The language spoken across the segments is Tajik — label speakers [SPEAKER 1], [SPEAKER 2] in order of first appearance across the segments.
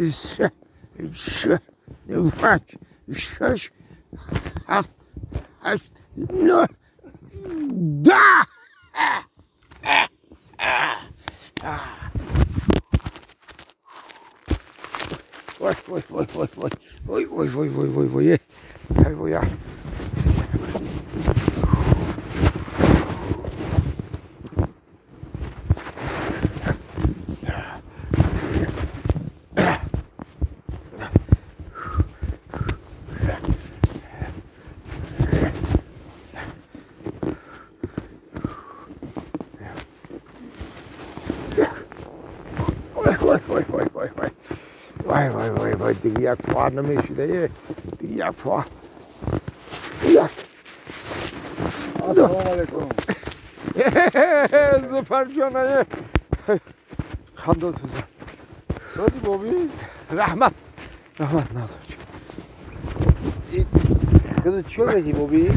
[SPEAKER 1] се, чор, панҷ, шаш, ҳафт, ҳашт, нӯҳ, 10. Ой, ой, ой, ой, ой, ой, ой, ой, ой, ой, ой, ой, ой. Ой, ой, ой, ой, ой. Вай, вай, вай, вай, диги як пора намешида, диги як пора. Як.
[SPEAKER 2] Ассалому алайкум.
[SPEAKER 1] Зуфар ҷон, хандо туза.
[SPEAKER 2] Соди боби?
[SPEAKER 1] Раҳмат. Раҳмат, Назар.
[SPEAKER 2] Худо чӣ мегӣ боби?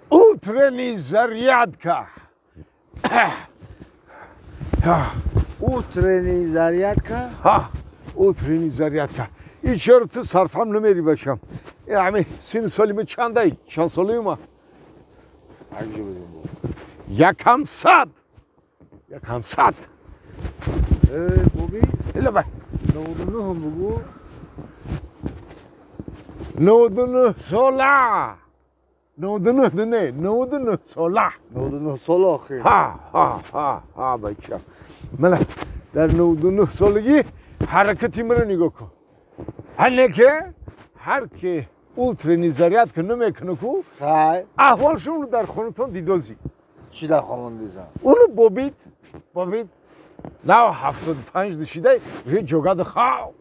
[SPEAKER 1] Утренний зарядка.
[SPEAKER 2] Утренний зарядка?
[SPEAKER 1] Ха, утренний зарядка. И чаро ту сарфам намери бачам? Ами син соли чандай? Чанд соли ма? Якам сад. Якам сад.
[SPEAKER 2] Боби?
[SPEAKER 1] Лабай.
[SPEAKER 2] 99 бугу.
[SPEAKER 1] 99 сола. 99 не, 99 сола.
[SPEAKER 2] 99 сола охир.
[SPEAKER 1] Ҳа, ҳа, ҳа, ҳа бача. Мала дар 99 солагӣ ҳаракати маро нигоҳ кун. Ҳане ки ҳар ки утренний зарядка намекунад ку, аҳволшонро дар хонатон дидозӣ.
[SPEAKER 2] Чӣ дар хонатон дидам?
[SPEAKER 1] Уну бобид, бобид. Нав 75 дишида, уже ҷогада хав.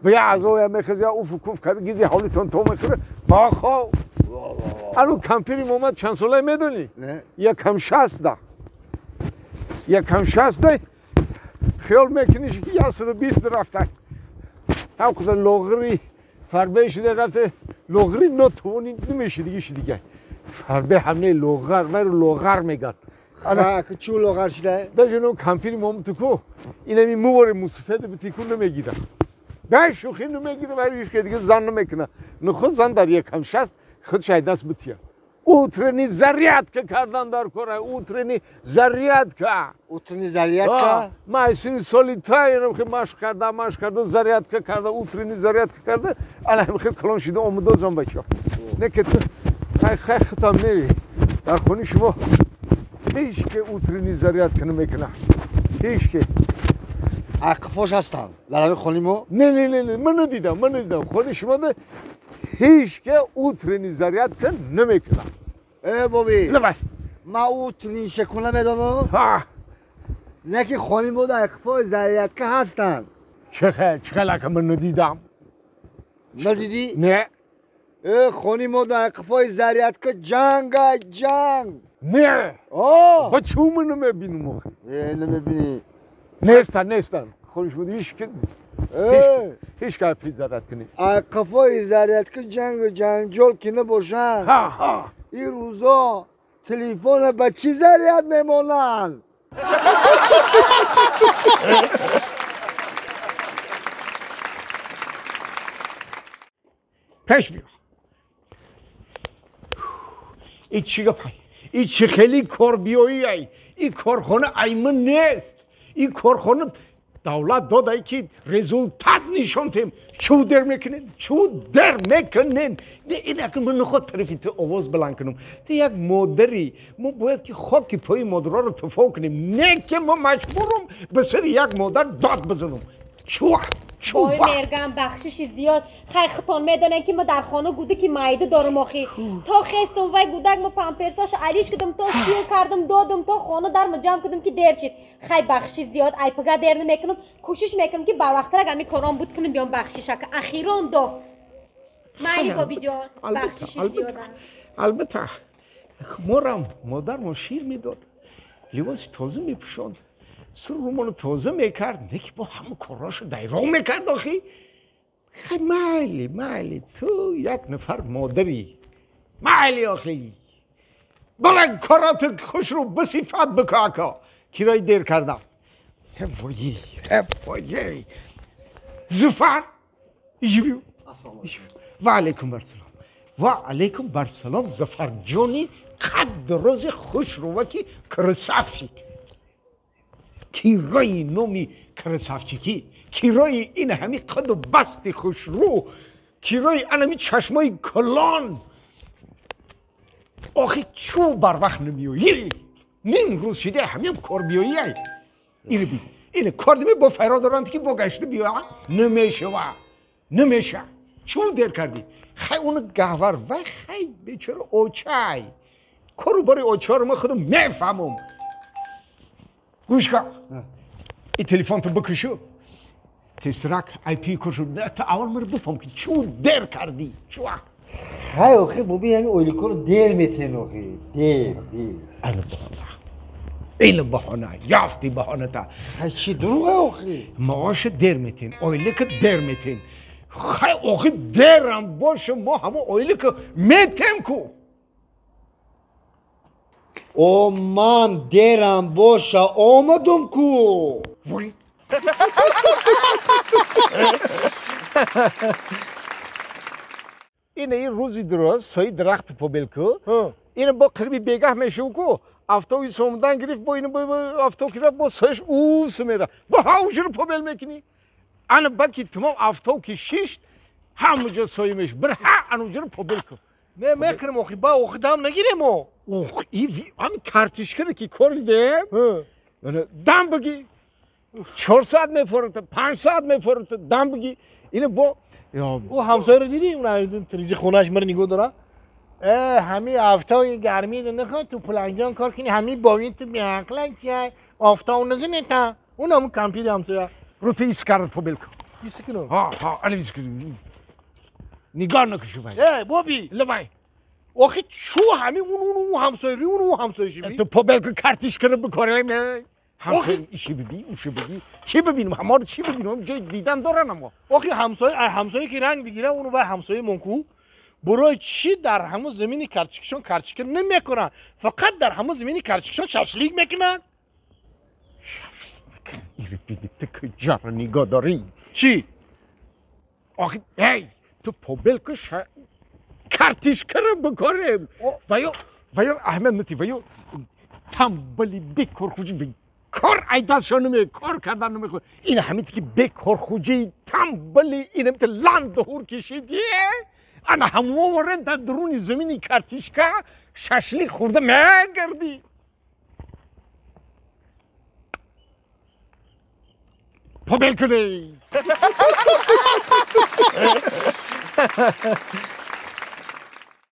[SPEAKER 1] Бия азоя мехезя уфу куф кард гирди ҳавлитон то мехӯра, ба хав. Ану кампири момад чанд солае медонӣ? Якам 60. Якам 60 хиёл мекунӣ ки 120 рафта. Ҳам қадар лоғри фарбе шуда рафта, лоғри нотавонӣ намеши дига. Фарбе ҳамне лоғар, вайро лоғар мегӯянд.
[SPEAKER 2] Ана чӣ лоғар шуда?
[SPEAKER 1] Даже ну кампири момад ту ку, инами мувори мусафед бити ку намегирад. Бе шӯхӣ намегирад, вайро ҳеҷ ки дига зан намекунад. Нахуст зан дар якам 60 худш айдаст бития. Утренний зарядка кардан дар кора, утренний зарядка.
[SPEAKER 2] Утренний зарядка?
[SPEAKER 1] Ма сини соли та инам хе машқ карда, зарядка карда, утренний зарядка карда, ала хе калон шида омадозам бача. Не ки ту хай хай хатам не. Дар хони шумо ҳеҷ ки утренний зарядка намекунад. Ҳеҷ ки.
[SPEAKER 2] Ақфош ҳастанд дар ҳамин хони мо?
[SPEAKER 1] Не, не, не, не, ман надидам, ман надидам. Хони шумо да ҳеҷ ки утренний зарядка намекунад.
[SPEAKER 2] Боби,
[SPEAKER 1] лабай.
[SPEAKER 2] Ма утренний шекуна медонам?
[SPEAKER 1] Ҳа.
[SPEAKER 2] Не ки хони мо дар ақфои зарядка ҳастанд.
[SPEAKER 1] Чӣ хел ман надидам?
[SPEAKER 2] Надидӣ?
[SPEAKER 1] Не.
[SPEAKER 2] Хони мо дар ақфои зарядка ҷанг ай ҷанг.
[SPEAKER 1] Не.
[SPEAKER 2] О!
[SPEAKER 1] Ба чӣ ман намебинам охи?
[SPEAKER 2] Намебинӣ.
[SPEAKER 1] Нестан, нестан. Хони шумо ҳеҷ ки ҳеҷ ки зарядка нест.
[SPEAKER 2] Қафои зарядка ҷангу ҷанҷол ки набошанд.
[SPEAKER 1] Ҳа, ҳа.
[SPEAKER 2] Ин рӯзо телефона ба чӣ заряд мемонанд?
[SPEAKER 1] Пеш биё. Ин чӣ гапай? Ин чӣ хеле корбиёӣ ай? Ин корхона ай ман нест. Ин корхона давлат додай ки результат нишон тем. Чӯ дер мекунен, чӯ дер мекунен. Ин акн ман наход тарафи ту овоз баланд кунам. Ту як модарӣ. Мо бояд ки хоки пои модараро туфо кунем. Не ки мо маҷбурам ба сари як модар дод бизанам. Чӯ, чӯ.
[SPEAKER 3] Ой мергам, бахшиши зиёд. Хай худтон медонем ки мо дар хона гудаки майда дорам охи. То хестум вай гудак мо памперсош алиш кардам, то шир кардам, додам, то хона дар мо ҷамъ кардам ки дер шид. Хай бахшиши зиёд, ай пага дер намекунам. Кӯшиш мекунам ки барвақттарак ҳамин корон буд кунам, биём бахшишака. Ахирон до. Майли бобиҷон, бахшиши зиёд.
[SPEAKER 1] Албатта, морам модармон шир медод, либоси тоза мепӯшонд, суррумоно тоза мекард, не ки бо ҳама корҳошо дайрон мекард охи. Хай майли, майли, ту як нафар модарӣ. Майли охи. Бала корото хушрӯ бисифат бикун ака. кирои дер кардам. وای وای زفر ایجیو و علیکم بر سلام و علیکم بر سلام زفر جونی قد روز خوش روکی کرسافچیک کیرای نومی کرسافچیکی کیرای این همی قد و بست خوش رو کیرای انمی چشمای کلان آخه چو بر وقت نمیایی نیم روز شده همیم کار بیایی اینو بی اینو کار دمی با فرا دارند که با گشته بیا نمیشه و نمیشه چون دیر کردی خی اون گهور و خی بیچاره اوچای کارو باری اوچار ما خودم میفهمم گوش کن این تلفن تو بکشو تسترک ای پی کشو تا اول مر بفهم که چون دیر کردی چون
[SPEAKER 2] خی آخه بابی همین اولیکو رو دیر میتین آخه دیر دیر
[SPEAKER 1] این بهانه یافتی بهانه تا
[SPEAKER 2] چی دروغه آخه
[SPEAKER 1] معاش دیر میتین اولیک دیر میتین خی آخه دیرم باشه ما همه اولیک میتیم کو
[SPEAKER 2] او من دیرم باشه آمدم کو
[SPEAKER 1] وای اینه این روزی درست سایه درخت پوبل کو اینه با قریبی بیگه میشه کو افتاوی سومدن گرفت با اینو با افتاو که با سایش او سمیره با هاوش رو پوبل میکنی انا بکی تمام افتاو که شیشت همونجا سایه میشه بر ها انوجا رو پوبل کن
[SPEAKER 4] نه میکرم آخی با آخی دم نگیریم او
[SPEAKER 1] اوه ای هم کارتیشکره که کار دیدم دم بگی 4 ساعت میفرته 5 ساعت میفرته دم بگی اینو با
[SPEAKER 4] او همسایه رو دیدی اون تریج خونه‌اش مر نگاه داره همی آفتاب گرمی رو نخواه تو پلنگان کار کنی همی باوین تو بیعقلن چیه آفتاب نزنه تا اون همون کمپیر همسایه
[SPEAKER 1] رو تو ایس کرد پوبل کن
[SPEAKER 4] ایس کنم
[SPEAKER 1] ها ها انا ایس کنم نگاه نکشو بای
[SPEAKER 4] بابی
[SPEAKER 1] لبای
[SPEAKER 4] آخه چو همی اون همسایه ری اون همسایه شی بی
[SPEAKER 1] تو پوبل کن کارتیش کنم بکنم همسایه ایشی ببین اوشی ببین چی ببینم همه رو چی ببینم جای دیدن دارن اما
[SPEAKER 4] آخه همسایه که رنگ بگیره اونو بای همسایه منکو برای چی در همون زمینی کرچکشون کرچکه نمیکنن فقط در همون زمینی کرچکشون شاشلیک میکنن
[SPEAKER 1] شاشلیک اینو بینی تو کجا رو نگاه داری
[SPEAKER 4] چی؟
[SPEAKER 1] آخه ای تو پوبل که کارتیشکه رو بکنیم و یا احمد نتی و یا تنبلی بکر خوجی کار ای دستشان نمیه کار کردن نمیخواد این همین که بکر خوجی تنبلی این همین لند هور کشیدیه انا همواره در درون زمینی کارتیشکا شاشلیک خورده میگردی پوبل کنی.